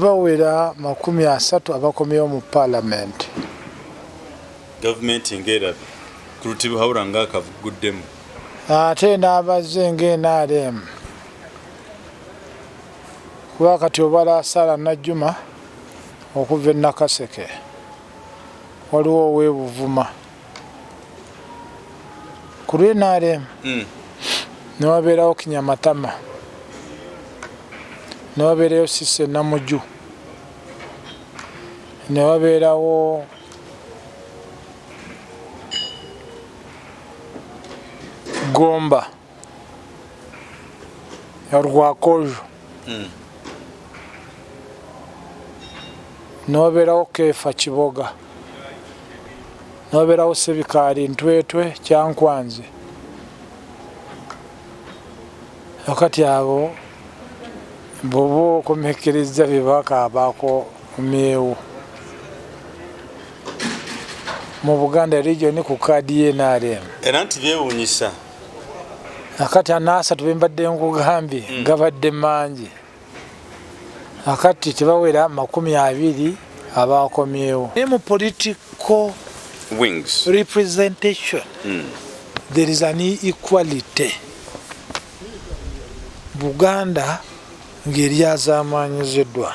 Bawera 30 abakomyewo mu Palamenti. Gavumenti ng'erabye ku Rutibuhabura ng'akaguddemu. Ate n'abazze nga NRM kuba kati obala Sarah Najjuma okuva e Nakaseke, waliwo ow'e Buvuma ku lw'e NRM ne wabeerawo Kinyamatama ne wabeerayo Cissy Namuju ne wabeerawo Gomba Rwakojo ne wabeerawo Keefa Kiboga ne wabeerawo Ssebikaali Ntwetwe Kyankwanzi. Akati abo bw'oba okomekkerezza be bakabakomyewo mu Buganda region ku kaadi ye NRM. Era nti byewuunyisa. Akati anaasatu be mbadde nkugambye gabadde mangi. Akati tebawera 20 abakomyewo. Naye mu political wings representation there is an inequality. Buganda ng'eryazaamaanyiziddwa.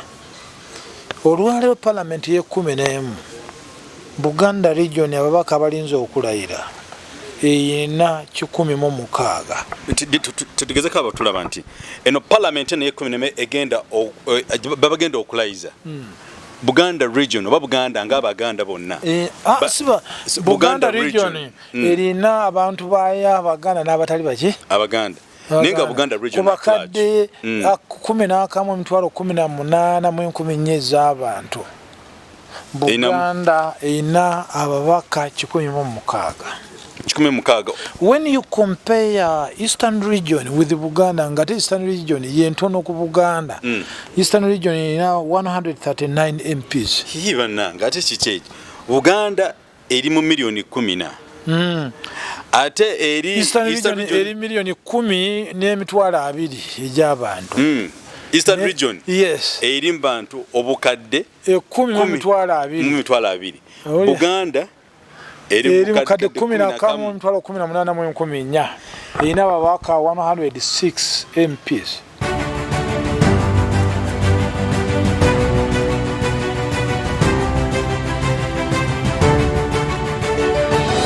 Olwaleero palamenti y'ekkumi n'emu Buganda region ababaka abalinze okulayira eyina 106. Tetugezeko abatulaba nti eno palamenti eno y'ekkumi n'emu egenda babagenda okulayiza Buganda region oba Buganda ng'Abaganda bonna. Siba Buganda region erina abantu baayo Abaganda n'abatali baki? Abaganda. Naye nga Buganda region ku bakadde 11 18,400 ez'abantu. Buganda erina ababaka 106. 106. When you compare Eastern region with Buganda, ngate Eastern region ye ntono ku Buganda. Eastern region erina 139 MPs. Hii bannange, ate kiki ekyo? Buganda eri mu miliyoni 10 na. Ate eri Eastern region eri miliyoni 10 n'emitwalo 20 egy'abantu. Eastern region yes. eri mu bantu obukadde ekumi mu mitwalo abiri. Mu mitwalo abiri. Buganda eri mukadde kumi na kamu emitwalo kumi na munaana mu enkumi nnya. Erina ababaka 106 MPs.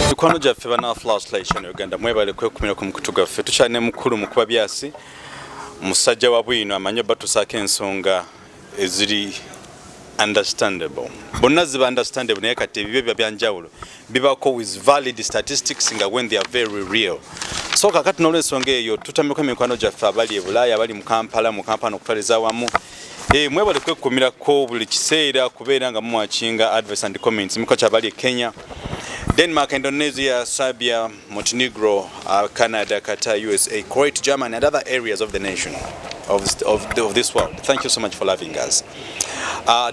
Mikwano gyaffe bana Flashlight Channel Uganda, mwebale kwekumira ku mukutu gwaffe. Tukyalina mukulu Mukuba Byasi, musajja wa bwino amanyi batusaako ensonga eziri understandable. Bonna ziba understandable, naye kati ebibyo biba byanjawulo, bibako with valid statistics nga when they are very real. So kakati n'olwensonga eyo tutamiko emikwano gyaffe abali e Bulaaya, abali mu Kampala, mu Kampala okutwaliza awamu. Mwebale kwekumirako buli kiseera kubeera nga mumwakinga advice and comments. Miko kyabali e Kenya, Denmark, Indonesia, Serbia, Montenegro, Canada, Qatar, USA, Kuwait, Germany and other areas of the nation of this world. Thank you so much for loving us.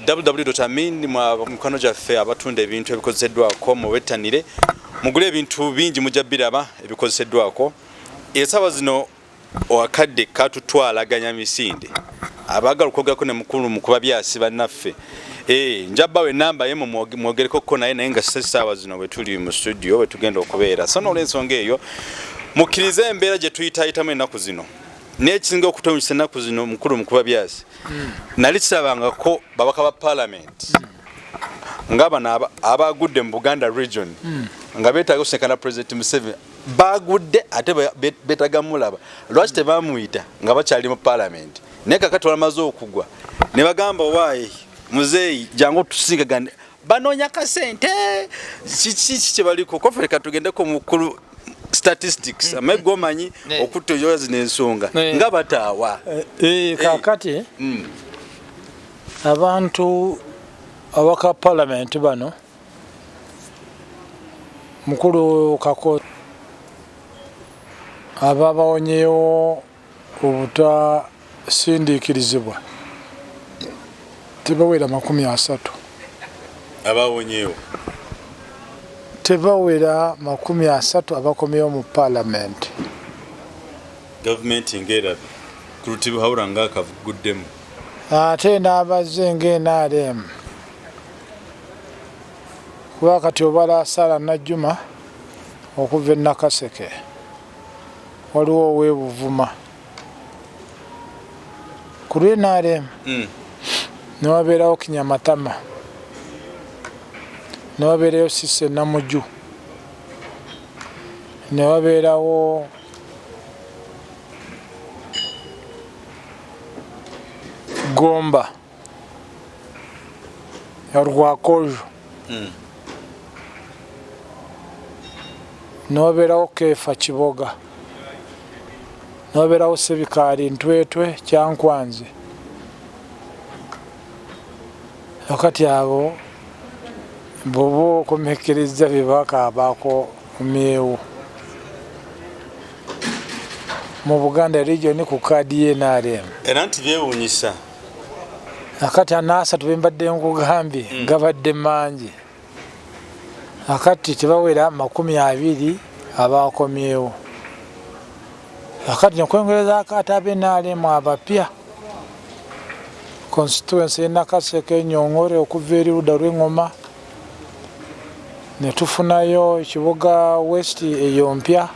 www.amin mikwano gyaffe abatunda ebintu ebikozeseddwako mubettanire, mugule ebintu bingi mujja biraba ebikozeseddwako. Essaawa zino akadde katutwalaganya misinde, abaagala okwogerako ne mukulu Mukuba Byasi bannaffe, nja bbawa enamba ye mwogereko ko naye, naye nga essaawa zino bwe tuli mu studio bwe tugenda okubeera. So n'olwensonga eyo mukkirize embeera gye tuyitaayitamu ennaku zino. N'ekisinga okutwewuunyisa ennaku zino, mukulu Mukuba Byasi, nali kirabangako babaka ba parliament nga bano abagudde mu Buganda region nga beetaaga okusinkana President Museveni, bagudde ate beetaaga mulaba, lwaki tebamuyita nga bakyali mu parliament? Naye kakati bamaze okugwa ne bagamba, waayi muzeeyi jangu tusinkagane, banoonya kasente. Kiki kye baliko? Kofe leka tugendeko mukulu statistics amaye gomanyi okuttoyola zino ensonga nga bataawa. Kakati abantu abaka parliament bano, mukulu Kako, ababawonyeewo obutasindiikirizibwa tebawera 30. Abawonyeewo tebawera 30 abakomyewo mu parliament. Gavumenti ng'erabye ku Rutibuhabura ng'akaguddemu. Ate n'abazze nga NRM, kuba kati obala Sara Najjuma okuva e Nakaseke, waliwo ow'e Buvuma ku lw'NRM, newabeerawo Kinyamatama, newabeerayo Sise Namuju, newabeerawo Gomba Rwakojo, newabeerawo Kefa Kiboga, newabeerawo Sebikaali Ntwetwe Kyankwanzi. Akati abo bwoba okomekkereza bebakaabako myewo mu Buganda region ku kaadi ye NRM. Era nti byewuunyisa. Akati anaasatu bembadde nkugambye gabadde mangi. Akati tebawera 20 abakomyewo. Akati nekwongerezaako ate abe NRM abapya, constituency Nakaseke, Nyongore okuva eri ludda lw'Eŋŋoma, netufunayo Kibuga West eyo mpya,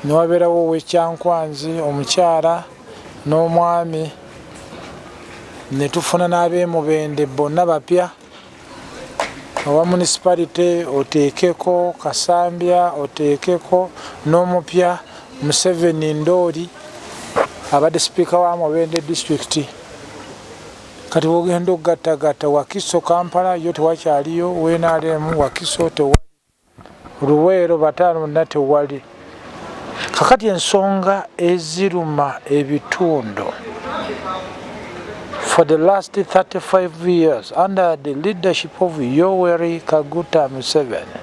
newabeerawo ow'Ekyankwanzi omukyala n'omwami, netufuna n'ab'Emubende bonna bapya. Owa municipality oteekeko Kasambya, oteekeko n'omupya Museveni Ndooli abadde sipiika wa Mubende district. Kati bwogenda okugattagatta Wakiso, Kampala yo tewakyaliyo WNRM, Wakiso tewali, Luweero bataano bonna tewali. Kakati ensonga eziruma ebitundu for the last 35 years under the leadership of Yoweri Kaguta Museveni,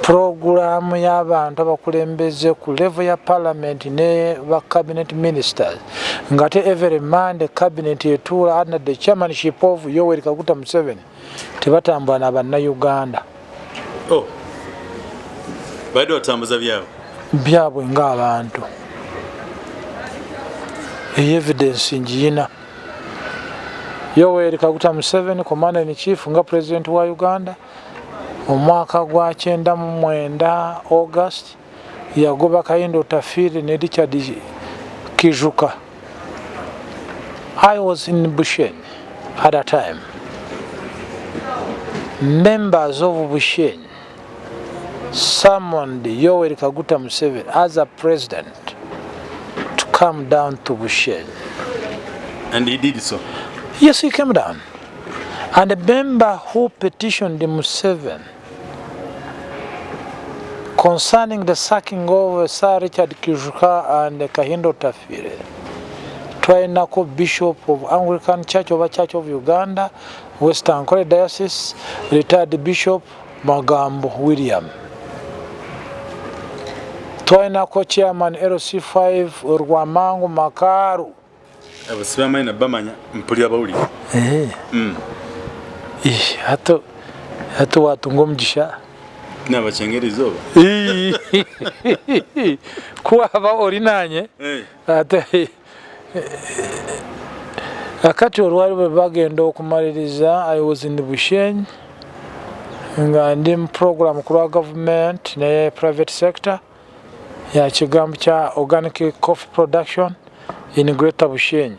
puroguramu y'abantu abakulembeze ku level ya parliament ne ba cabinet ministers, ngate every Monday cabinet etuula under the chairmanship of Yoweri Kaguta Museveni, tebatambula na bannayuganda. Oh. Badde batambuza byabwe. Byabwe ng'abantu. Eyo evidence ngiyina. Yoweri Kaguta Museveni, commander in chief nga president wa Uganda, omwaka gwa 99 August yagoba Kahinda Otafiire ne Richard Kijuka. I was in Bushenyi at that time. Members of Bushenyi summoned Yoweri Kaguta Museveni as a president to come down to Bushenyi. And he did so? Yes, he came down. And the member who petitioned Museveni concerning the sacking of Sir Richard Kijuka and Kahinda Otafiire, twalinako Bishop of Anglican Church oba Church of Uganda, Western Ankole Diocese, retired Bishop Magambo William. Twalinako Chairman LC5 Rwamangu Makaru. Abo sibamanyi nabamanya, mpulira bawulira. Hato hato watunga omugisha. Nabacengera izooba. Kuwaba ori nanye. Ate akati olwali bwe bagenda okumaliriza, I was in Bushenyi nga ndi mu program ku lwa government ne private sector ya kigambo kya organic coffee production in Greater Bushenyi.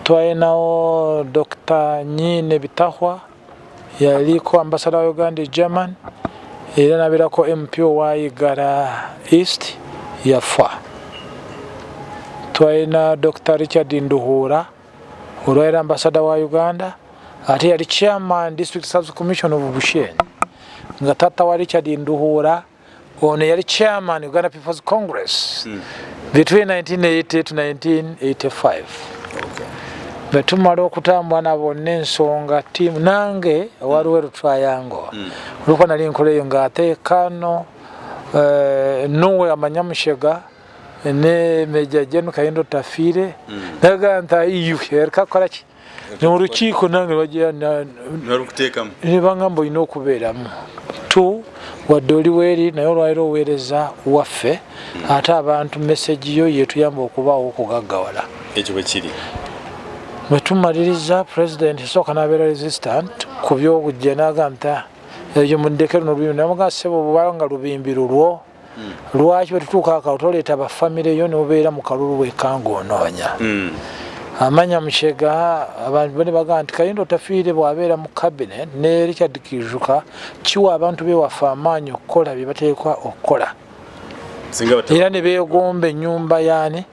Twalinawo Dr. Nyine Bitahwa, yaliko ambassador wa Uganda e German, era nabeerako MP owa Igara East, yafa. Twalina Dr. Richard Nduhura, olwalira ambassador wa Uganda, ate yali chairman District Service Commission of Bushenyi, nga tata wa Richard Nduhura ono yali chairman Uganda People's Congress between 1980 to 1985. Bwe tumala okutambula na bonna ensonga tiimu nange waliwo Triangle, olukuba nali nkola eyo ng'ate kano nuwe amanyamushega ne Major General Kahinda Otafiire, naga nti iyu erika kukola ki ni mu lukiiko nange bajja nalukuteekamu. Ne bangamba olina okubeeramu. Two, wadde oli weeri naye olwaliro oweereza waffe, ate abantu message yo yetuyamba okubaawo okugaggawala. Ekyo bwe kiri. Bwe tumaliriza, president sooka n'abeera resistant ku byokujja, n'agamba nti, "Ah, ekyo muddeke luno lubimbi." Namugamba, "Ssebo, bwubanga lubimbi lulwo, lwaki bwe tutuuka akalo toleeta bafamire yo nobeera mu kalulu wekanga onoonya?" Amanya Mushega, abantu bane bagamba nti Kahinda Otafiire bw'abeera mu cabinet ne Richard Kijuka, kiwa abantu bewaffe amaanyi okukola bye bateekwa okukola. Singa era ne beegomba ennyumba yaani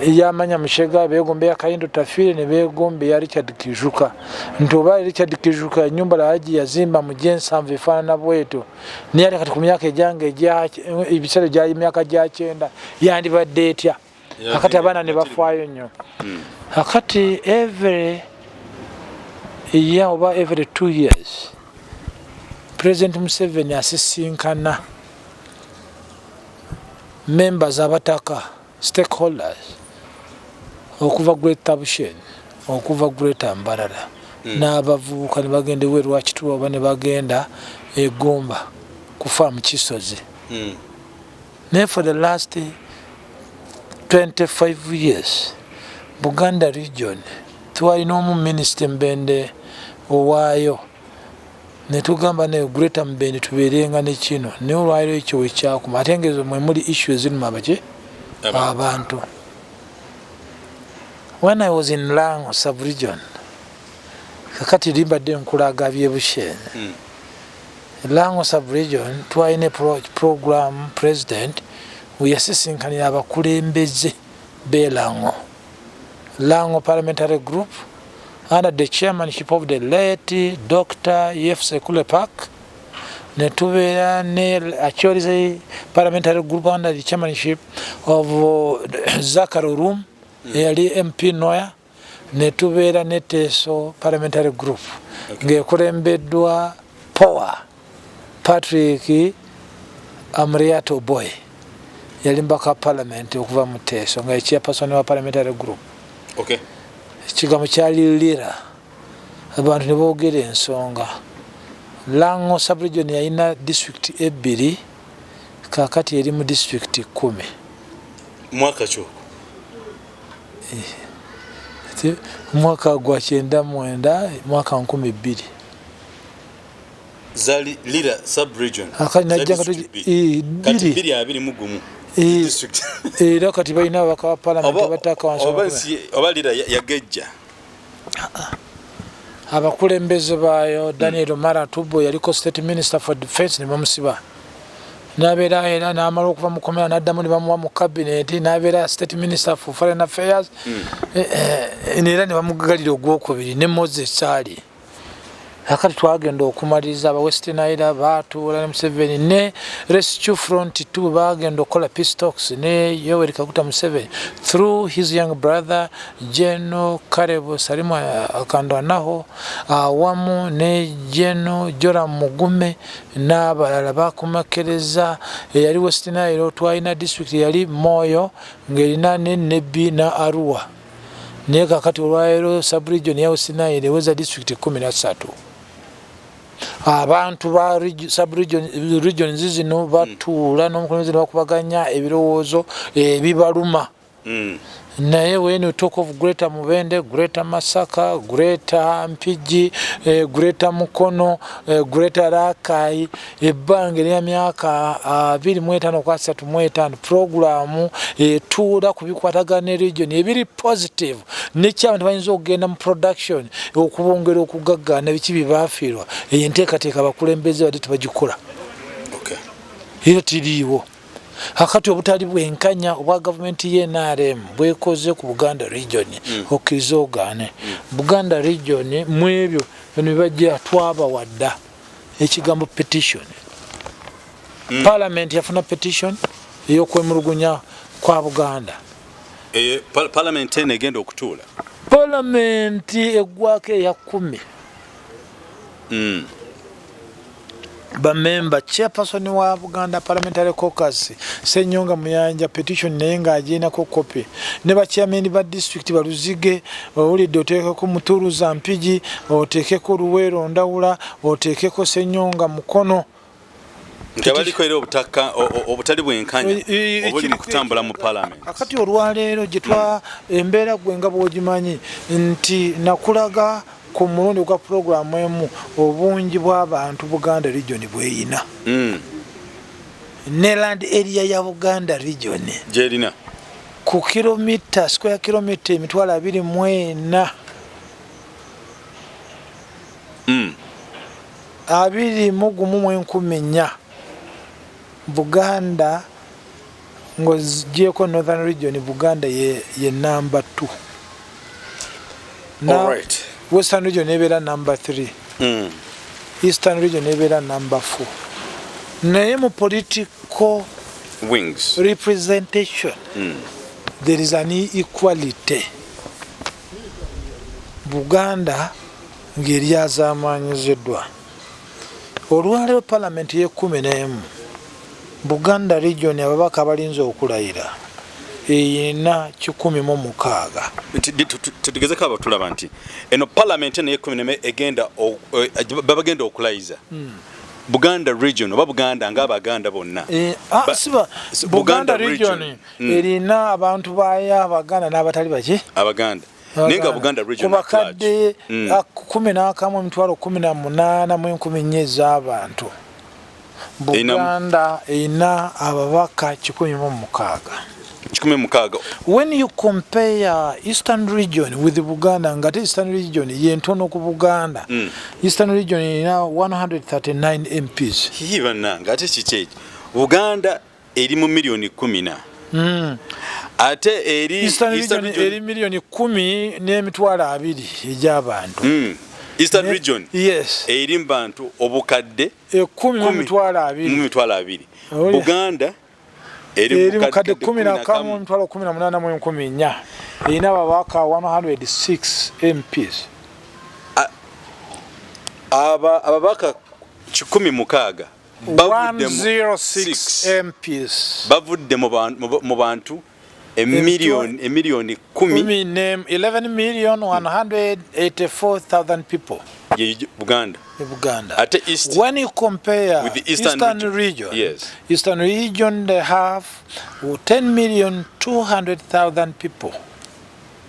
eyamanya Mushega, beegomba eya Kahinda Otafiire, ne beegomba eya Richard Kijuka, nti oba Richard Kijuka ennyumba lagi yazimba mu gyensanvu efaanana bwetyo, naye ate kati ku myaka egyange ebiseera gya myaka gya 90 yandibadde etya? Akati abaana ne bafaayo nnyo. Akati every year oba every 2 years, President Museveni asisinkana members abataka, stakeholders okuva Greater Bushenyi, okuva Greater Mbarara, n'abavubuka ne bagenda ewe Rwakituba oba ne bagenda egomba kufa mu Kisozi. Naye for the last 25 years, Buganda region twalina omu, minisita Mbende owaayo, netugamba ne Greater Mbende tubeerenga ne kino, naye olwaliro ekyo wekyakuma, ate ngaezo mwe muli issue eziruma baki abantu. When I was in Lango subregion, kakati limbadde nkulaga byebushenyi, Lango subregion twalina program, president weyasisinkanira abakulembeze belango, Lango Parliamentary Group under the chairmanship of the late Dr Yefse Kulepak, netubeera ne Acholi Parliamentary Group under the chairmanship of Zakar Rum, eyali MP Noya, netubeera ne Teso Parliamentary Group ng'ekulembeddwa Power Patrick Amuriat Oboi, yali mbaka wa parliament okuva mu Teso nga chairperson wa parliamentary group. Ekigambo kyali lira, abantu ne boogera ensonga. Lango subregion yalina district ebbiri, kakati eri mu district 10. Mwaka ki ogwo? Mwaka gwa 99, mwaka 2000. Zali Lira subregion. Akati najja nga kati bbiri. 2021. District. Era kati balina ababaka ba parliament abataka wansi oba oba Lira yagejja. Abakulembeze baayo, Daniel Mara Tubo yaliko state minister for defense, ne bamusiba nabeera, era namala okuva mukomera naddamu ne bamuwa mu cabinet, nabeera state minister for foreign affairs. Era ne bamugagalira ogwokubiri ne Moses Sali. Akati twagenda okumaliriza, aba West Nile batuula ne Museveni ne Rescue Front 2, bagenda okukola peace talks ne Yoweri Kaguta Museveni through his young brother General Caleb Salimu Akandwanaho, awamu ne General Joram Mugume n'abalala. Bakomekereza eyali West Nile, twalina district yali Moyo ng'erina ne Nebbi na Arua, naye kakati olwaleero subregion ya West Nile eweza district 13. Abantu ba subregion regions zino batuula n'omukulembeze ne bakubaganya ebirowoozo ebibaluma. Naye when you talk of Greater Mubende, Greater Masaka, Greater Mpigi, Greater Mukono, Greater Rakai, ebbanga erya myaka 25 kwa 35, programu etuula ku bikwatagana ne region ebiri positive nekyabantu bayinza okugenda mu production okubongera okugaggaana biki byebafiirwa, eyo enteekateeka abakulembeze badde tebagikola. Era tiriiwo. Akati obutali bwenkanya obwa gavumenti ye NRM bwekoze ku Buganda region, okkiriza ogaane, Buganda region mu ebyo bino bibajja twabawadda ekigambo petition. Parliament yafuna petition ey'okwemulugunya kwa Buganda. Parliament eno egenda okutuula? Parliament eggwako eya 10. Bamemba, chairperson wa Buganda Parliamentary Caucus Senyonga Muyanja, petition naye ng'agirinako kopi, ne bachairman ba district baluzige owulidde, oteekeko Muturuza Mpigi, oteekeko Luweero Ndawula, oteekeko Senyonga Mukono. Nti abaliko era obutaka obutali bwenkanya obuli mu kutambula mu parliament. Akati olwaleero gye twa embeera gwe nga bw'ogimanyi nti nakulaga ku mulundi gwa puroguramu emu obungi bw'abantu Buganda region bweyina ne land area ya Buganda region gyerina ku kilomita square kilomita 24,000 21,400. Buganda ng'ogyeko Northern region, Buganda ye number 2. All right. Western region ebeera number 3. Eastern region ebeera number 4. Naye mu political wings representation there is an inequality. Buganda ng'eryazaamaanyiziddwa. Olwaleero palamenti y'e11, Buganda region ababaka abalinze okulayira eyina 106. Tetugezeko abatulaba nti eno palamenti eno y'e11 egenda babagenda okulayiza Buganda region oba Buganda ng'Abaganda bonna. Siba Buganda region erina abantu baayo Abaganda n'abatali baki Abaganda, naye nga Buganda region ku bakadde 11 18,400 ez'abantu, Buganda erina ababaka 106. 106. When you compare Eastern region with Buganda, ngate Eastern region yentono ku Buganda, Eastern region erina 139 MPs. Hihi bannange, ate kiki ekyo? Buganda eri mu miliyoni 10 na ate eri Eastern region eri miliyoni 10 n'emitwalo 20 egy'abantu. Eastern region yes eri mu bantu obukadde 10 mu mitwalo 20. Mu mitwalo 20. Buganda eri mukadde 11 mitwalo 18,400, erina ababaka 106 MPs. Ababaka 106 bavudde mu 106 MPs bavudde mu bantu emiliyoni 10, 11,184,000 people. Ye Buganda. Buganda. Ate East, when you compare with the Eastern Eastern region, yes, Eastern region they have 10,200,000 people.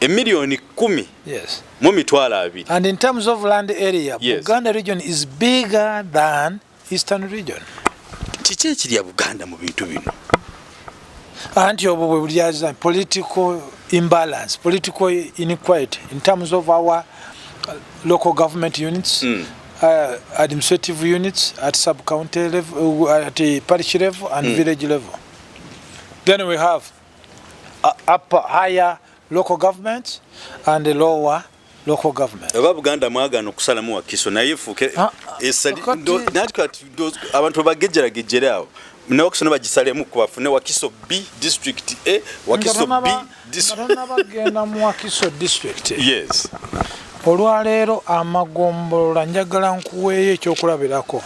Emiliyoni 10 yes mu mitwalo 20. And in terms of land area, yes, Buganda region is bigger than Eastern region. Kiki ekirya Buganda mu bintu bino? Anti obwo bwe bulyaza political imbalance, political inequality in terms of our local government units, administrative units at sub-county level, at the parish level and village level. Then we have upper, higher local governments and the lower local government. Oba Buganda mwagaana okusalamu Wakiso naye efuuke abantu bagejjeragejjere awo ne Wakiso ne bagisalemu bafune Wakiso B district A, Wakiso B district. Bagenda mu Wakiso district. Yes. Olwaleero amagombolola njagala nkuweeyo ekyokulabirako.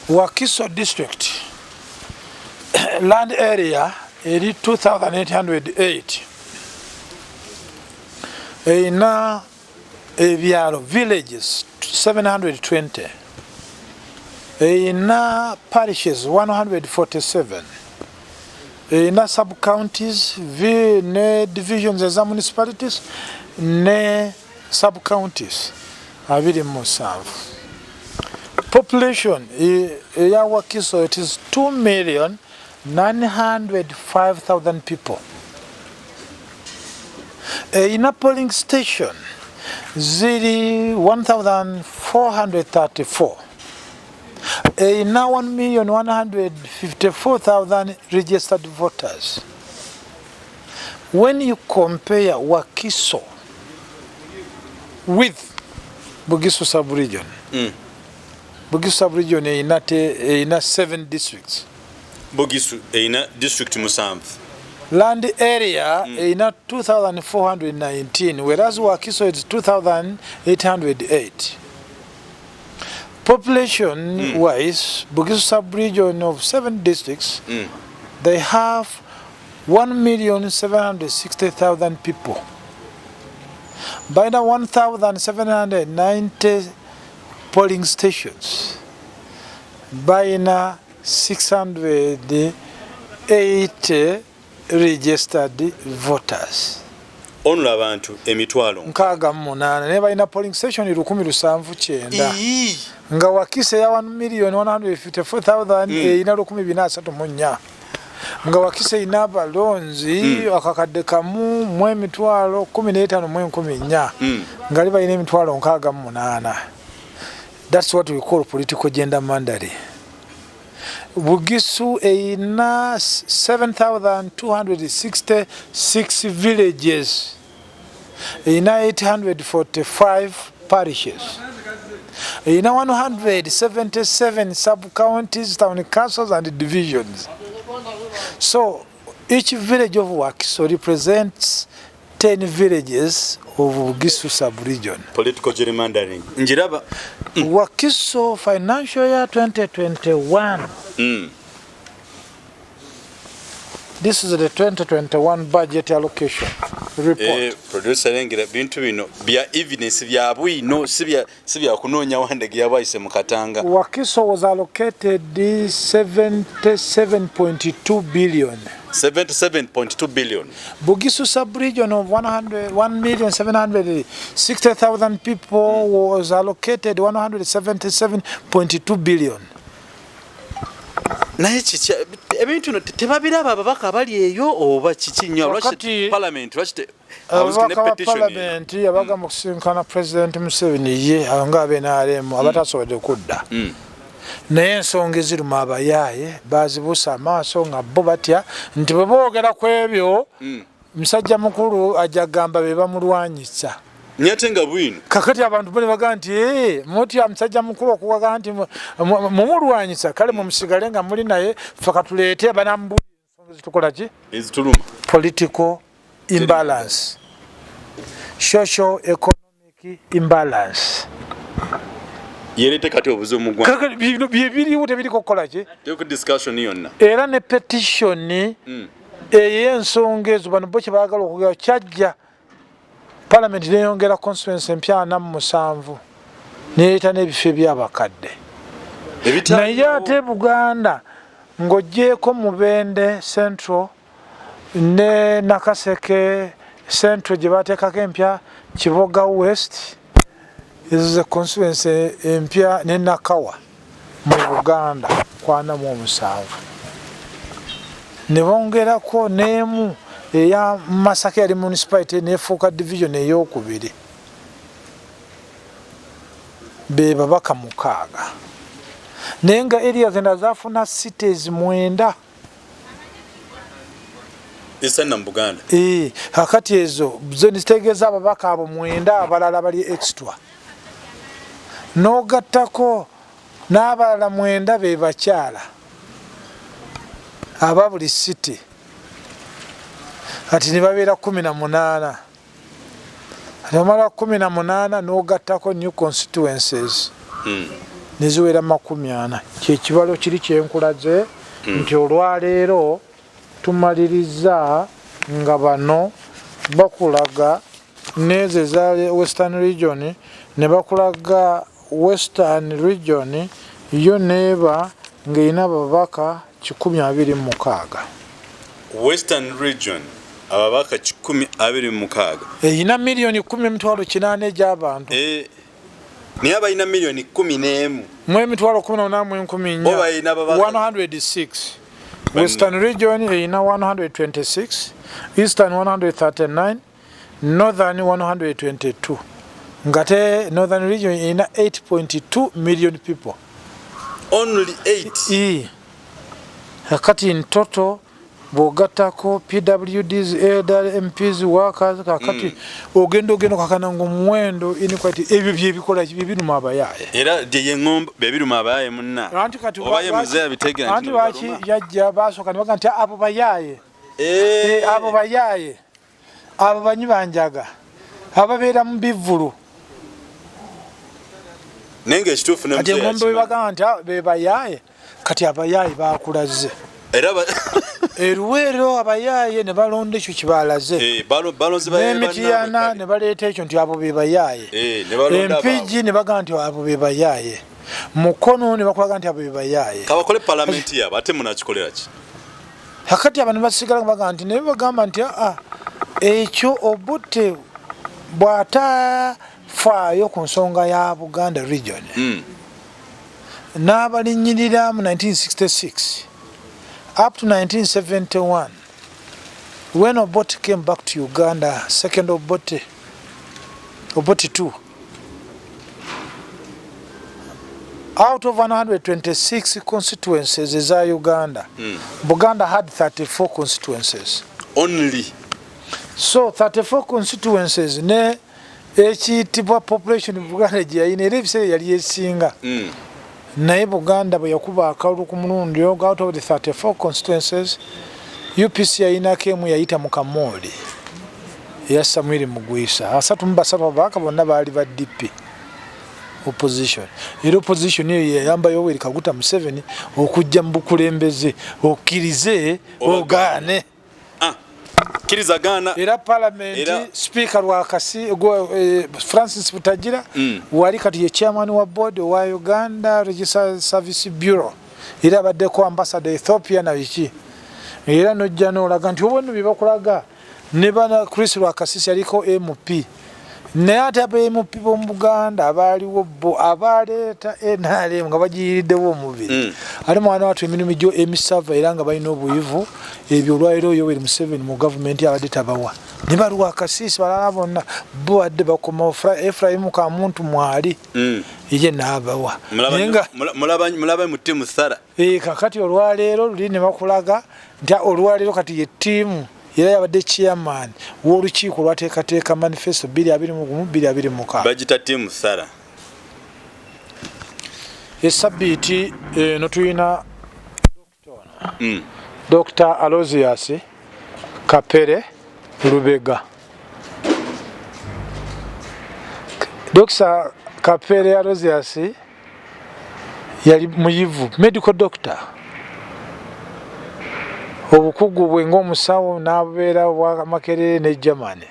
Wakiso district land area eri 2808, erina ebyalo villages 720, erina parishes 147, erina sub counties ne divisions eza municipalities ne sub counties 27. Population eya Wakiso, it is 2,905,000 people. Erina polling station ziri 1434, erina 1,154,000 registered voters. When you compare Wakiso with Bugisu sub-region, Bugisu sub-region erina 7 districts. Bugisu erina district 7. Land area erina 2419, whereas Wakiso is 2808. Population wise, Bugisu sub-region of 7 districts, they have 1,760,000 people. By the 1,790 polling stations, by 680 registered voters. Only abantu emitwalo 68, naye balina polling station 1709, nga Wakiso eya 1,154,000 erina 1434, nga Wakiso erina abalonzi 1,015,400, nga li balina 68,000. That's what we call political gerrymandering. Bugisu erina 7266 villages, erina 845 parishes, erina 177 sub-counties, town councils and divisions. So each village of Wakiso represents 10 villages of Bugisu sub-region. Political gerrymandering. Njiraba. Wakiso financial year 2021. This is the 2021 budget allocation report. Producer lengera bintu bino bya evidence bya bwino, si bya kunoonya wandege yabayise mu katanga. Wakiso was allocated 77.2 billion. 77.2 billion. Bugisu sub-region of 1,760,000 people was allocated 177.2 billion. Naye kiki ebintu tebabiraba ababaka abali eyo oba kiki nnyo? Lwaki parliament, lwaki ababaka ba parliament abagamba okusinkana President Museveni ye nga abe NRM abatasobodde kudda, naye ensonga eziruma abayaaye bazibuusa amaaso nga bo batya nti bwe boogera ku ebyo musajja mukulu ajja kugamba be bamulwanyisa. Nyate nga bwino. Kakati abantu bo ne bagamba nti mutya musajja mukulu okuwaga nti mumulwanyisa, kale mumusigale nga muli naye, ffe katuleete banambuulira ensonga ezitukola ki? Ezituluma. Political imbalance, social economic imbalance. Yerete kati obuzibu mu ggwanga. Kakati bino bye biriwo tebiriko kukola ki? Teriko discussion yonna. Era ne petition ey'ensonga ezo bano bo kye baagala okwogera kyajja. Parliament neyongera constituency empya 47 nereeta n'ebifo eby'abakadde. Naye ate Buganda ng'oggyeeko Mubende Central ne Nakaseke Central gye bateekako empya, Kiboga West, ezo ze constituency empya, ne Nakawa mu Buganda 47. Ne bongerako n'emu eya Masaka yali municipality nefuuka division ey'okubiri, be babaka 6. Naye nga areas endala zaafuna cities 9. Esanna mu Buganda. Kakati ezo zo nizitegeeza ababaka abo 9 abalala bali extra, n'ogattako n'abalala 9 be bakyala aba buli city, kati ne babeera 18. Kati omala 18 n'ogattako new constituencies ne ziwera 40. Kyekibalo kiri kyenkulaze nti olwaleero tumaliriza nga bano bakulaga n'ezo eza Western Region, ne bakulaga Western Region yo neeba ng'erina ababaka 126. Western Region ababaka 126. Erina 10,800,000 egy'abantu. Naye abalina 11,000,000. Mu 18,400. Bo balina ababaka 106. Western Region erina 126, Eastern 139, Northern 122. Ngate Northern Region erina 8.2 million people. Only 8. Kakati in total bw'ogattako PWDs, elder MPs, workers, kakati ogenda ogenda okakana ng'omuwendo inequality, ebyo byebikola ki? Byebiruma abayaaye. Era gye yeŋŋomba byebiruma abayaaye munna. Anti kati Oba ye muzeeyi abitegeera nti anti lwaki bibaluma? yajja basooka ne bagamba nti abo bayaaye. Abo bayaaye, abo banywi banjaga, ababeera mu bivvulu. Naye ng'ekituufu ne Kati muzeeyi engombe bwe akimanyi. bagamba nti be bayaaye, kati abayaaye baakulaze. Era Eruweero abayaaye ne balonda ekyo kye baalaze. Balonze bayaaye N'emitiyana bannaabwe kale. ne baleeta ekyo nti abo be bayaaye. Ne balonda Empigi abaabwe. ne bagamba nti abo be bayaaye. Mukono ne bakulaga nti abo bebayaaye. Kabakole palamenti yaabwe, ate munakikolera ki? Kakati abantu basigala baga nti, naye bagamba nti aa, ekyo Obote bw'atafaayo ku nsonga ya Buganda region n'abalinyirira mu 1966 up to 1971, when Obote came back to Uganda, second Obote, Obote 2, out of 126 constituencies eza Uganda, Buganda had 34 constituencies. Only? So 34 constituencies ne ekiyitibwa population Buganda gye yalina, era ebiseera yali esinga. Naye Buganda bwe yakuba akalulu ku mulundi ogwo, out of the 34 constituencies, UPC yayinako emu, yayita mu Kamooli, eya Samwiri Mugwisa. 33 ababaka bonna baali ba DP, opposition. Era opposition eyo yayamba Yoweri Kaguta Museveni okujja mu bukulembeze, okkirize ogaane. Kkiriza gaana. Era parliament, speaker Lwakasi Francis Butagira wali kati ye chairman wa board owa Uganda Register Service Bureau, era abaddeko ambassador Ethiopia na biki. Era nojja nolaga nti obonno bye bakulaga ne bana Chris Lwakasisi yaliko MP, naye ate aba MP b'omu Buganda abaaliwo bo abaleeta NRM nga bagiyiriddewo omubiri, ate mwana wattu emirimu gyo emisava, era nga balina obuyivu. Ebyo olwaliro Yoweri Museveni mu gavumenti abadde tabawa, ne balwakasiisi balala bonna bo badde bakomawo. Efrahimu Kamuntu mwali, ye n'abawa. Naye nga Mulabe mu ttiimu Thara. Kakati olwaleero luli ne bakulaga nti olwaleero kati ye ttiimu, era yabadde chairman w'olukiiko olwateekateeka manifesto 2021 2026. Bagita ttiimu Thara. Esabbiiti eno tulina Dr Alozius Kapere Lubega. Dr Kapere Alozius yali muyivu, medical doctor. Obukugu bwe ng'omusawo n'abeera bwa Makerere ne Germany,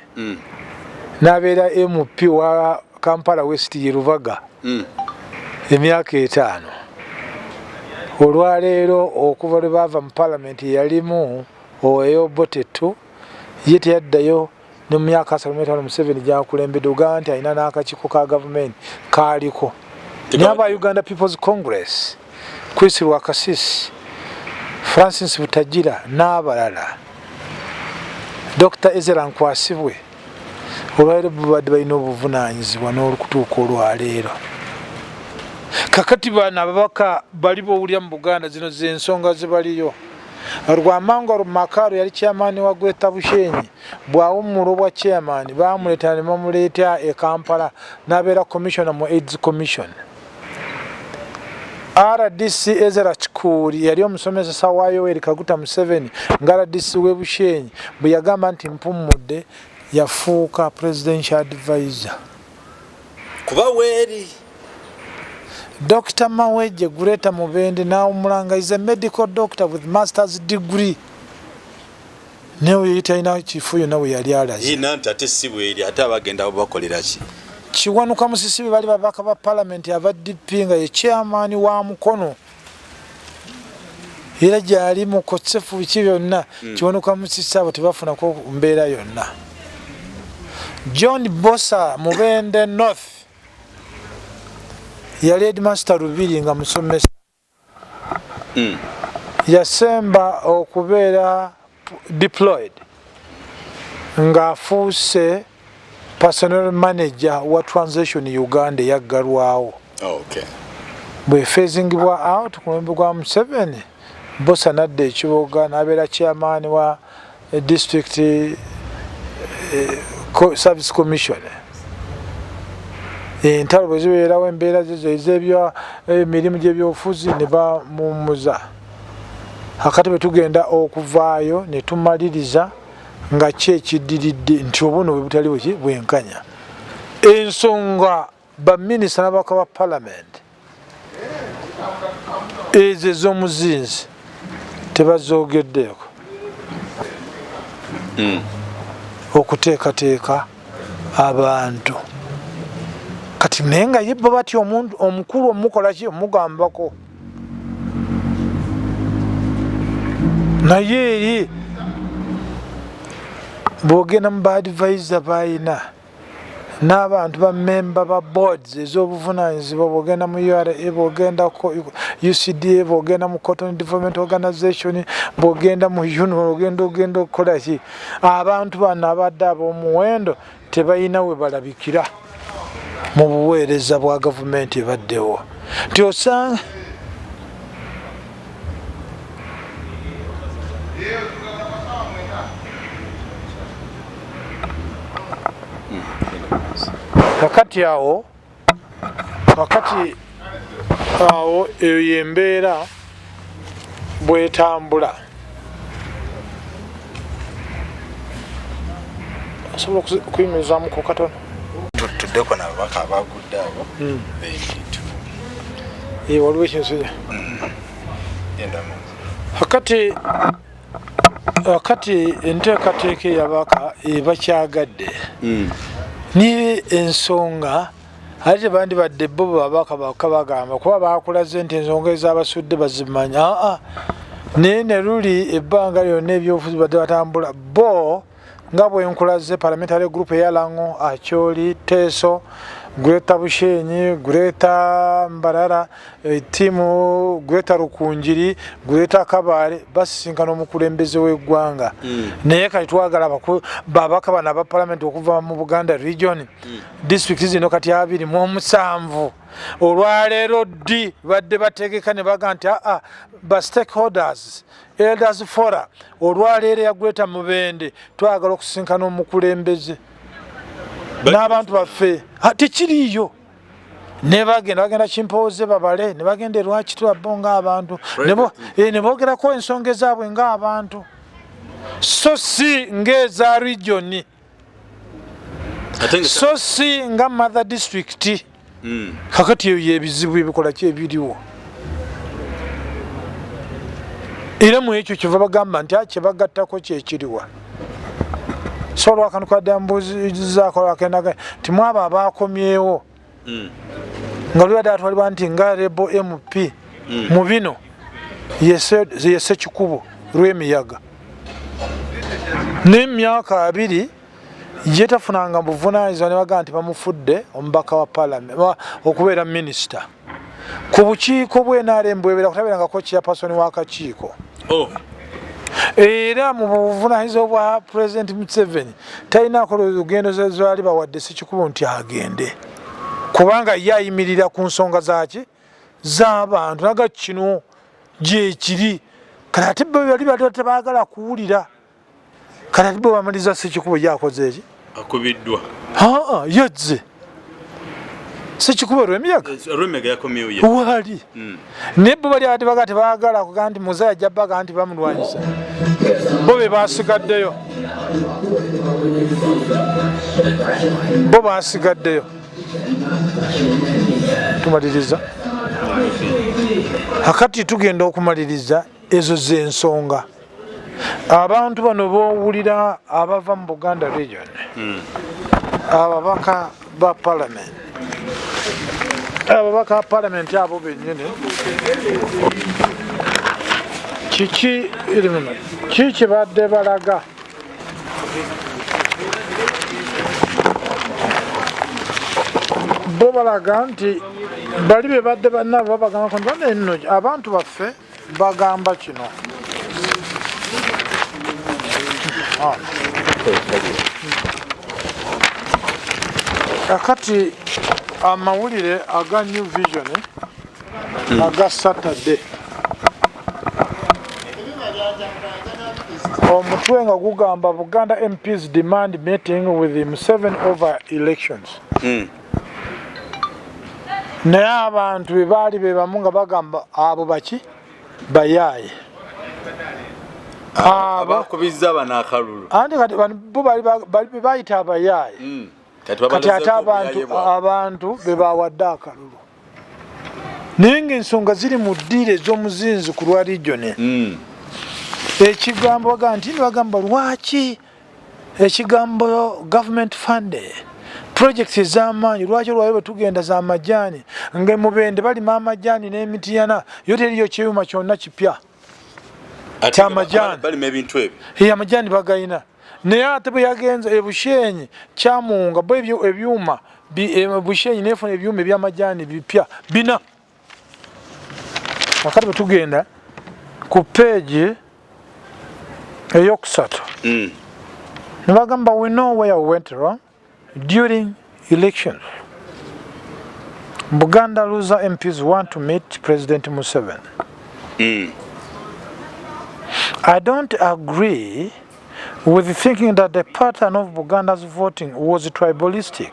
n'abeera MP wa Kampala West ye Rubaga emyaka 5. Olwaleero okuva lwe baava mu palamenti yalimu ey'Obote 2, ye teyaddayo ne mu myaka 35 Museveni gyakulembedde. Ogamba nti alina n'akakiiko ka gavumenti kaaliko, naye aba Uganda People's Congress, Chris Lwakasisi, Francis Butagira n'abalala, Dr Ezera Nkwasibwe, olwaleero babadde balina obuvunaanyizibwa n'olukutuuka olwaleero. Kakati bano ababaka bali bowulira mu Buganda, zino zensonga zibaliyo. Rwamango Makaro yali chairman wa Greater Bushenyi. Bwawummula obwa chairman, bamuleeta ne bamuleeta e Kampala n'abeera commissioner mu AIDS Commission. RDC Ezra Kikuuri yali omusomesa wa Yoweri Kaguta Museveni nga RDC w'e Bushenyi. Bwe yagamba nti mpummudde, yafuuka presidential advisor. Kuba weeri. Dr Maweje Greater Mubende nawumulanga, is a medical doctor with masters degree, naye oyo talina kifo yonna we yali alaze. Yina nti ate si bweri, ate abagenda bakolera ki? Kiwanuka Musisi be bali babaka ba palamenti aba DP, nga ye chairman wa Mukono, era gyali mukosefu biki byonna. Kiwanuka Musisi abo tebafunako mbeera yonna. John Bosa, Mubende North, yali headmaster Lubiri nga musomesa. Yasemba okubeera deployed ng'afuuse personnel manager wa Translation Uganda eyaggalwawo. Bwefeezingibwa out ku mulembe gwa Museveni, Bosa nadda ekiboga n'abeera chairman wa district service commission. Entalo bwe zibeerawo, embeera zizo ez'ebya emirimu gy'ebyobufuzi, ne bamuwummuza. Akati bwe tugenda okuvaayo ne tumaliriza nga ki ekiddiridde nti obuno bwe butali buki bwenkanya, ensonga baminisita n'ababaka ba palamenti ezo ez'omuzinzi tebazoogeddeeko. Okuteekateeka abantu. Kati naye nga ye bo batya omuntu omukulu omukola ki, omugambako. Naye eri bw'ogenda mu ba advisor bayina n'abantu ba memba ba boards ez'obuvunaanyizibwa, bw'ogenda mu URA, bw'ogenda ku UCDA, bw'ogenda mu Cotton Development Organization, bw'ogenda mu UNO, ogenda okukola ki, abantu bano abadde ab'omuwendo tebalina we balabikira mu buweereza bwa gavumenti ebaddewo. Nti osanga kakati awo, kakati awo eyo yembeera bwetambula. Osobola okuyimirizaamuko katono? Tuddeko nababaka abagudde abo. Waliwo ekintu kakati enteekateeka eyabaka ebakyagadde ni ensonga ate tebandibadde bo babaka bakka bagamba kuba bakulaze nti ensonga ezabasudde bazimanya. Naye ne luli ebbanga lyonna ebyobufuzi badde batambula bo nga bwe nkulaze parliamentary group eya Lango, Acholi, Teso, Greater Bushenyi, Greater Mbarara, ttiimu Greater Rukungiri, Greater Kabale basisinkana omukulembeze w'eggwanga. Naye kati twagala babaka bano aba parliament okuva mu Buganda region, district zino kati 27 olwaleero ddi badde bategeka ne baga nti aa ba stakeholders elders fora olwaleero ya Greater Mubende twagala okusisinkana omukulembeze n'abantu baffe. Tekiriiyo. Ne bagenda Kimpooze babale, ne bagenda Erwakitula bo ng'abantu, ne boogerako ensonga ezaabwe ng'abantu, so si ng'eza region, so si nga mother district. Kakati eyo yebizibu ebikola ki ebiriwo. Era mu ekyo kyeva bagamba nti kyebagattako kyekiriwa. So olwakano kwadde mbuuzizaako lwakendaga nti mwabo abakomyewo nga lubadde atwalibwa nti nga rebel MP mu bino yese kikubo lw'emiyaga n'emyaka 2 yetafunanga buvunaanyizibwa ne bagamba nti bamufudde omubaka wa parliament okubeera minisita ku bukiiko bw'NRM bwebeera kutabeerangako chairperson w'akakiiko. Era mu buvunaanyizibwa bwa President Museveni talinako lugendo zali bawadde Ssekikubo nti agende, kubanga ye ayimirira ku nsonga zaki z'abantu naga kino gyekiri. Kati ate bo bali bali tebaagala kuwulira. Kati ate bo bamaliza Ssekikubo yakoze eki akubiddwa. Yazze Ssekikubo lw'emiyaga wali naye bo bali ate baga tebaagala kugaa nti Muzeeyi ajja baga nti bamulwanyisa, bo be basigaddeyo, bo basigaddeyo. Tumaliriza akati tugenda okumaliriza ezo z'ensonga. Abantu bano bowulira abava mu Buganda region, ababaka ba parliament, ababaka ba parliament abo bennyini kiki kiki badde balaga? Bo balaga nti bali be badde bannabo babagamba nti bano enno abantu baffe bagamba kino. Kakati amawulire aga New Vision aga Saturday, omutwe nga gugamba Buganda MPs demand meeting with Museveni over elections. Naye abantu be baali be bamu nga bagamba abo baki bayaaye abakubizza bano akalulu. Anti kati bano bo bali be bayita abayaaye. Kati ate abantu be bawadde akalulu, naye ng'ensonga ziri mu ddiiro ez'omuzinzi ku lwa region. Ekigambo bagamba nti bagamba lwaki ekigambo government funded. Projects ez'amaanyi lwaki olwayo bwe tugenda z'amajaani nga emubende balima amajaani n'emitiyana yo teriyo kyuma kyonna kipya kyamajaani. Balima ebintu ebyo. Ee, amajaani bagayina, naye ate bwe yagenze ebushenyi kyamuwunga bo ebyuma bushenyi nefuna ebyuma ebyamajaani bipya bina. Wakati bwe tugenda ku peegi eyokusatu nebagamba, "We know where we went wrong during elections. Buganda loser MPs want to meet President Museveni. I don't agree with thinking that the pattern of Buganda's voting was tribalistic.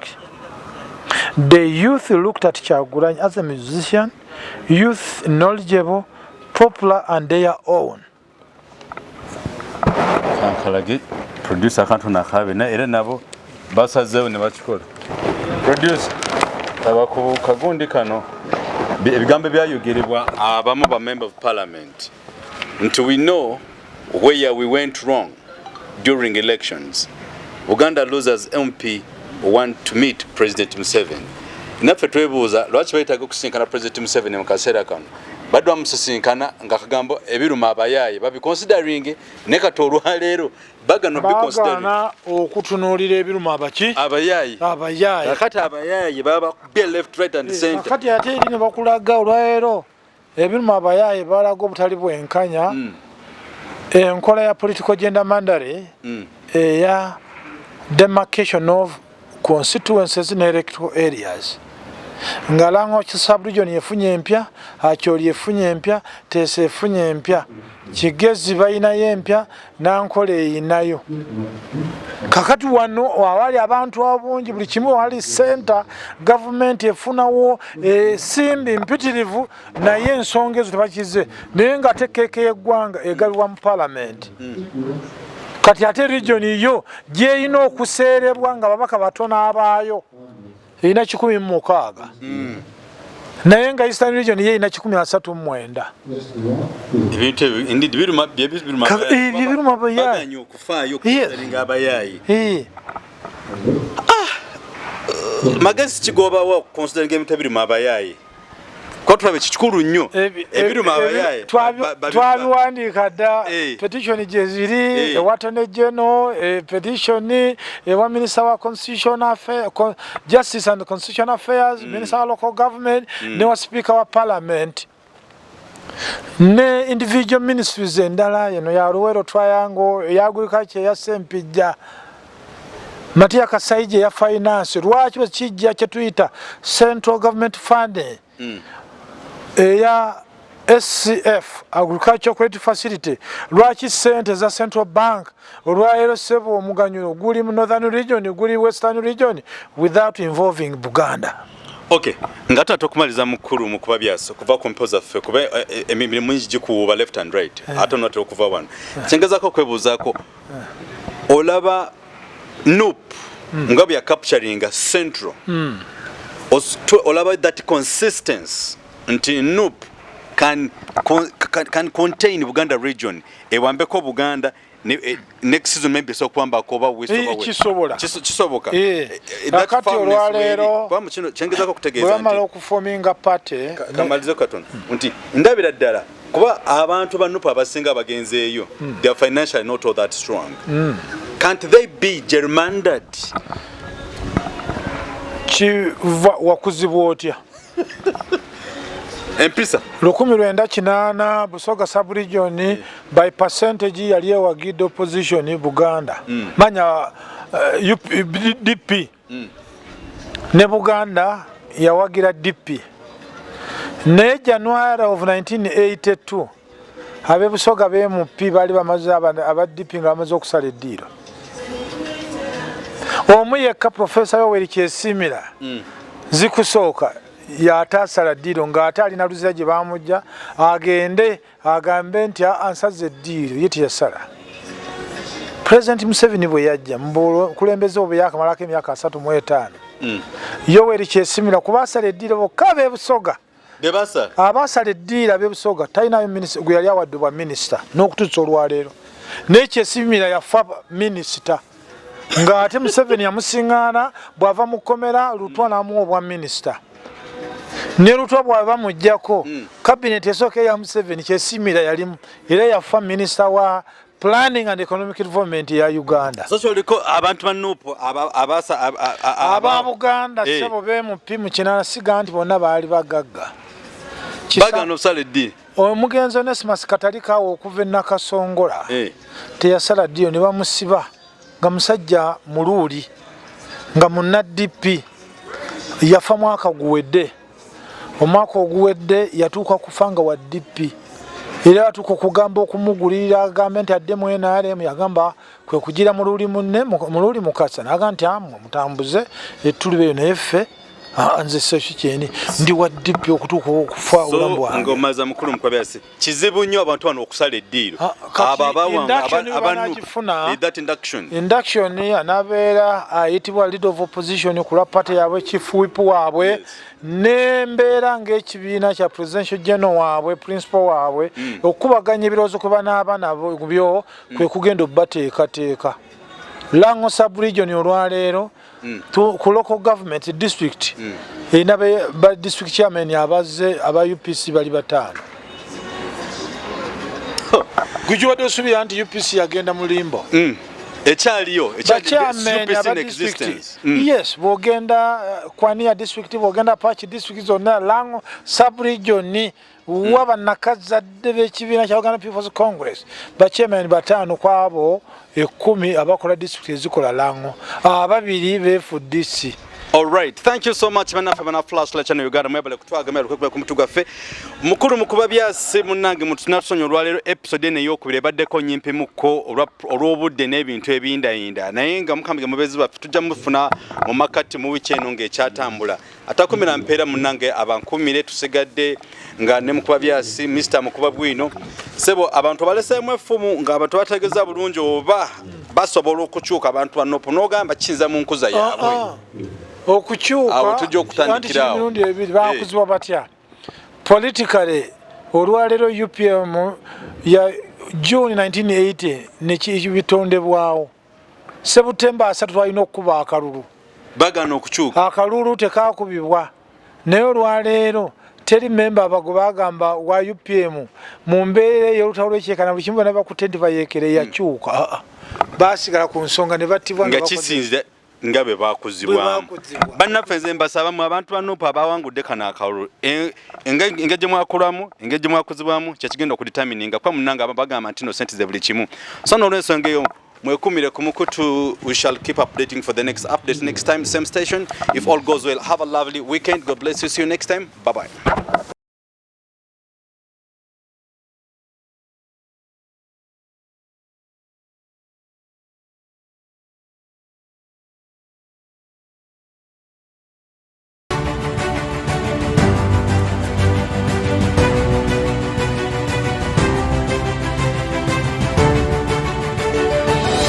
The youth looked at Kyagulanyi as a musician, youth, knowledgeable, popular and their own." Kankalage producer akantu nakabe na era nabo basazeewo ne bakikola. Producer, taba ku kagundi kano ebigambo byayogerebwa abamu ba member of parliament nti, "We know where we went wrong during elections. Buganda losers MP want to meet President Museveni." Naffe twebuuza lwaki bayitaga okusinkana President Museveni mu kaseera kano. Badde bamusisinkana nga kagambo ebiruma abayaaye babiconsidering, ne kati olwaleero bagano biconsidering. Baagaana okutunuulira ebiruma abaki? Abayaaye. Abayaaye. Kakati abayaaye babakubye left, right and center. Kakati ate eri ne bakulaga olwaleero ebiruma abayaaye balaga obutali bwenkanya, enkola ya political gerrymandering eya demarcation of constituencies ne electoral areas, nga Lango subregion efunye empya, Acholi efunye empya, Teso efunye empya, Kigezi balinayo empya, Nankole eyinayo. Kakati wano awali abantu abungi, buli kimu wali center, gavumenti efunawo ensimbi mpitirivu, naye ensonga ezo tebakize, naye nga ate keeke y'eggwanga egabibwa mu palamenti. Kati ate region yo gyerina okuseerebwa nga babaka batono abaayo erina 160, naye nga Eastern Region ye erina 139. Ebintu ebyo indeed biruma, biruma. Ebyo biruma abayaayi. Baganye okufaayo okuconsideringa abayaayi. Magezi kigobawa okuconsideringa ebintu ebiruma abayaayi? Kuba tulaba ekikulu nnyo ebiruma abayaayi. Twabiwandiika dda. Petition gyeziri ewa Attorney General, petition ewa Minister wa Constitution Justice and Constitutional Affairs, Minister wa Local Government, ne wa Speaker wa Parliament ne individual ministries endala, eno ya Luwero Triangle, eya Agriculture, eya Sempijja Matia Kasaija, eya Finance. Lwaki bwekijja kyetuyita central government funding eya SCF, Agricultural Credit Facility, lwaki sente za central bank olwaleero sebo omuganyulo guli mu Northern Region, guli Western Region without involving Buganda? Okay, nga tata okumaliza mukulu mu kuba byasa kuva ku mpewo zaffe, kuba emirimu mingi gikuwuuba left and right, ate onatera okuva wano, kyengezaako okwebuuzaako, olaba NUP nga bwe yacapturinga Central, olaba that consistency nti NUP can contain Buganda region, ewambeko Buganda next season, maybe esobola okuwambako oba west oba west? Kisobola. Kisoboka. That Kakati firmness olwaleero weeri. Kuba mu kino kyengezaako okutegeeza bwe bamala nti okuforminga party kamalize katono nti ndabira ddala kuba abantu ba NUP abasinga abagenzeeyo, they are financially not all that strong. Can't they be gerrymandered? Kiva wakuzibwa otya? Empisa. 1980 Busoga subregion by percentage yali ewagidde opposition Buganda, manya DP, ne Buganda yawagira DP, naye January of 1982 abebusoga ba MP baali bamaze aba DP nga bamaze okusala eddiiro. Omu yekka, Profesa Yoweri Kyesimira zikusooka, yataasala ddiiro ng'ate alina Luzira gye bamujja agende agambe nti, "Aa, nsaze eddiiro." Ye teyasala. President Museveni bwe yajja mu bukulembeze obwo yakamalako emyaka 35, Yoweri Kyesimira kuba asala eddiiro bokka abeebusoga bebasala. Abasala eddiiro abeebusoga talinayo gwe yali awadde bwa minisita n'okutuusa olwaleero, naye Kyesimira yafa minisita. Ng'ate Museveni yamusiŋŋaana bw'ava mu kkomera, Lutwa n'amuwa obwa minisita, ne Lutwa bw'aba muggyako kabineti esooka eya Museveni, Kyesimira yalimu era yafa minisita wa Planning and Economic Development ya Uganda. So oliko abantu ba NUP abasa aba Buganda, ssebo, b'MP mu 80, siga nti bonna baali bagagga. Bagana okusala eddiiro. Omugenzi Onesimus Katalikawo okuva e Nakasongola teyasala ddiiro ne bamusiba, nga musajja muluuli, nga munna DP. Yafa mwaka guwedde, omwaka oguwedde yatuuka kufa nga wa DP, era yatuuka okugamba okumugulirira agambe nti adde mu NRM. Yagamba kwe kugira muluuli munne, Muluuli Mukasa, naga nti amwe mutambuze ettulibeyo, naye ffe, nze sekyo kyeni ndi wa DP okutuuka okufa obulamu bwange. Ng'omaza, mukulu Mukubabyasi, kizibu nnyo abantu bano okusala eddiiro. Kati abo abawangu induction banagifuna, that induction. Induction anabeera ayitibwa leader of opposition ku lwa party yaabwe, chief whip waabwe, nembeera ng'ekibiina kya presidential general waabwe, principal waabwe, okukubaganya ebirowoozo kwe banaaba nabo byo kwe kugenda obbateekateeka. Lango sub-region olwaleero ku local government district erina ba district chairman abazze aba UPC bali bataano. Gujubadde osuubira nti UPC yagenda mu limbo. Ekyaliyo ba chairman aba district, yes, bwogenda Kwania district, bwogenda Pachi district, zonna Lango sub-region waba nakazadde b'ekibiina kya Uganda People's Congress, ba chairman bataano ku abo 10 abakola district ezikola Lango, ababiri beefu DC. Alright, thank you so much bannaffe bana Flash Channel Uganda, mwebale kutwagamira lukwekwe ku mutu gwaffe. Mukulu Mukubabyasi munnange, mutunatusonyi olwaleero episode eno ey'okubiri ebaddeko nyimpimukko olw'obudde n'ebintu ebindayinda, naye nga mukama ge mubeezi baffe, tujja mufuna mu makati mu wiiki eno ng'ekyatambula. Atakumira mpeera munnange, abankumire tusigadde nga ne Mukubabyasi, Mr Mukuba Bwino. Sebo, abantu baleseemu effumu ng'abantu bategeeza bulungi oba basobola okukyuka abantu ba NUP, n'ogamba kiyinza mu nkuza yaabwe. Okukyuka Awo tujja okutandikira anti kiri awo. Mirundi ebiri bakuzibwa batya politically? Olwaleero UPM ya June 1980 nekibitondebwawo, Sebutemba 30 twalina okukuba akalulu. Bagaana okukyuka. Akalulu tekakubibwa, naye olwaleero teri memba abago bagamba wa UPM mu mbeera ey'olutalo lw'ekyekana, buli kimu bonna bakutte nti bayeekere yakyuka. Ah, ah. Basigala ku nsonga ne battibwa nga kisinzira nga bwe bakuzibwamu. Bwe bakuzibwa. Bannaffe, nze mbasaba mu abantu ba NUP abawangudde kano akalulu, engeri gye mwakulamu, engeri gye mwakuzibwamu, kyekigenda okudetermininga, kuba munnange bagamba nti no sente ze buli kimu. So n'olwensonga eyo mwekumire ku mukutu. We shall keep updating for the next update, next time, same station, if all goes well. Have a lovely weekend. God bless you. See you next time. Bye bye.